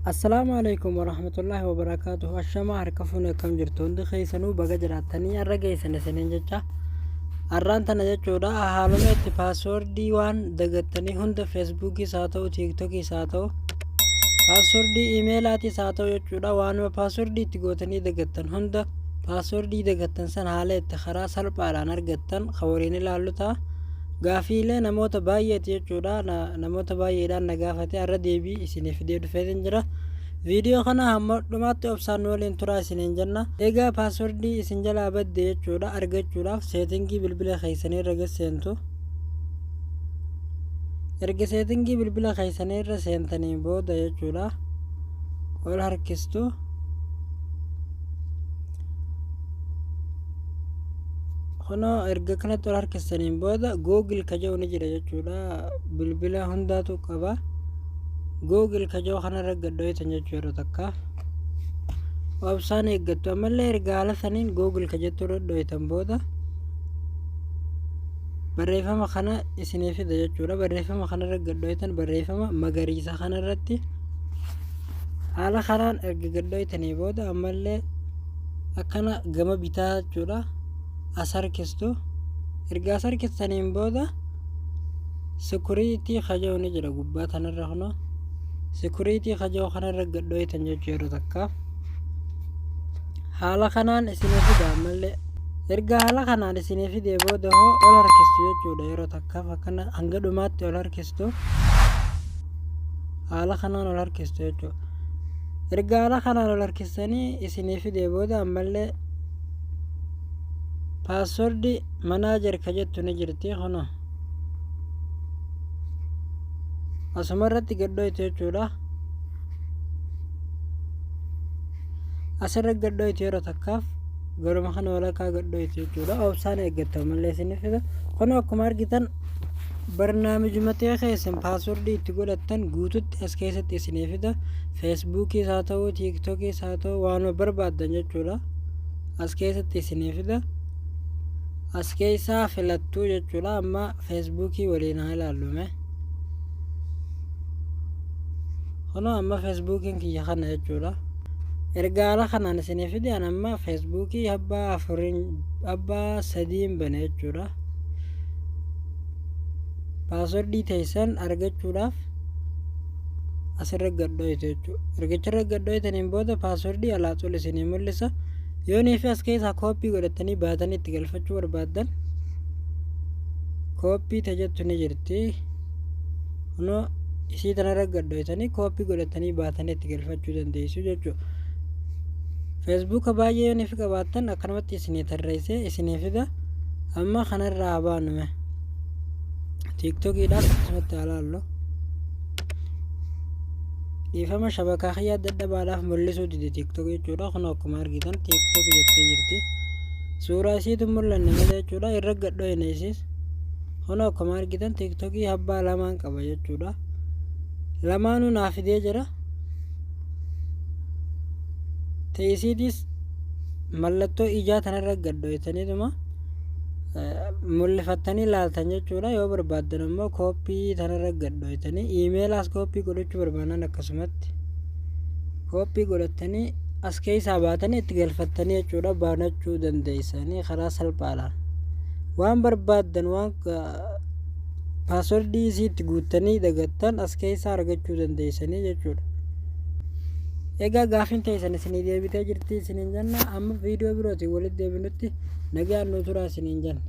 Assalaamu alaikum warahmatullaahi wabarakaatuh. Ashamaa harka fuune, akkam jirtu hundi keessanuu? Baga jiraattanii har'a geessan isiniin jecha. Har'aan tana jechuudha haaluma itti passwordii waan dagattanii hunda, Facebookiis haa ta'u, TikTokiis haa ta'u, passwordii emailaatis haa ta'u jechuudha, waanuma passwordii itti gootanii dagattan hunda, passwordii dagattan san haala itti karaa salphaadhaan argattan kan waliin ilaallu ta'a. Gaafiilee namoota baay'eeti jechuudha. Namoota baay'eedhaan na gaafate, har'a deebii isinii fidee dhufeetin jira. Viidiyoo kana hamma dhumaatti obsaan nu waliin turaa isiniin jenna. Egaa passwordii isin jalaa badde jechuudha argachuudhaaf settingii bilbila keessanii irra gad seentu. Erga settingii bilbila keessanii irra seentanii booda jechuudha ol harkistu. Kunoo erga kanatti ol harkistaniin booda Google ka jedhu ni jira jechuudha. Bilbila hundaatu qaba. Google ka jedhu kanarra gad dho'itan jechuu yeroo takkaaf. Obsaan eeggattu. Ammallee erga haala saniin Google ka jettu irra dho'itan booda barreeffama kana isinii fida jechuudha. Barreeffama kanarra gad dho'itan, barreeffama magariisa kanarratti haala kanaan erga gad dho'itanii booda ammallee akkana gama bitaa jechuudha as harkistu. Erga as harkistaniin booda security ka jedhu ni jira gubbaa tanarra. Kunoo security ka jedhu kanarra gad dho'itan jechuu yeroo takkaaf. Haala kanaan isinii fida. Ammallee erga haala kanaan isinii fidee booda hoo ol harkistu jechuudha yeroo takkaaf, akkana hanga dhumaatti ol harkistu. Haala kanaan ol harkistu jechuudha. Erga haala kanaan ol harkistanii isinii fidee booda ammallee password manager ka jettu ni jirti. Kunoo asuma irratti gad dhoytu jechuudha. Asirra gad dhoytu yeroo takkaaf, garuma kana walakkaa gad dhoytu jechuudha. Obsaan eeggattu, ammallee isinii fida. Kunoo akkuma argitan barnaamijuma ta'e keessan passwordii itti godhattan guututti as keessatti isinii fida. Facebookiis haa ta'u, TikTokiis haa ta'u, waanuma barbaaddan jechuudha as keessatti isinii fida. As keessaa filattuu jechuudha. Amma Facebookii waliin haa ilaallume. Kunoo amma Facebookiin kiyya kana jechuudha. Erga haala kanaan isinii fide, an amma Facebookii abbaa afuriin, abbaa sadiin bane jechuudha. Passwordii teessan argachuudhaaf asirra gad dhoytu jechuudha. Ergacharra gad dhoytaniin booda passwordii alaa xul isinii mul'isa. Yoonii fi as keessaa copy godhatanii baatanii itti galfachuu barbaaddan, copy tajettu ni jirti. Kunoo isii tanarra gad dhoytanii copy godhatanii baatanii itti galfachuu dandeessu jechuudha. Facebooka baay'ee yoonii fi qabaattan akkanumatti isinii tarreessee isinii fida. Amma kanarraa haa baanume. TikTokiidhaaf akkasumatti haa laallu. Dhiifama, shabakaa kiyyaa dadhabaadhaaf mul'isuu dide TikTok jechuudha. Kun akkuma argitan TikTok jettee jirti. Suuraa isiitu mul'anne malee jechuudha. Irra gad dhoyne isiis. Kun akkuma argitan TikTokii abbaa lamaan qaba jechuudha. Lamaanuu naa fidee jira. Ta'isiitis mallattoo ijaa tanarra gad dhoytaniituma mul'ifattanii laaltan jechuudha. Yoo barbaaddan ammoo copy tanarra gad dhoytanii, emailaas copy godhachuu barbaadan akkasumatti copy godhattanii as keessaa baatanii itti galfattanii jechuudha baanachuu dandeessanii karaa salphaadhaan. Waan barbaaddan, waan passwordii isii itti guuttanii dagattan as keessaa argachuu dandeessanii jechuudha. Egaa gaafiin teessan isinii deebitee jirti isiniin jenna. Amma viidiyoo birootiin walitti deebinutti nagaan nu turaa isiniin jenna.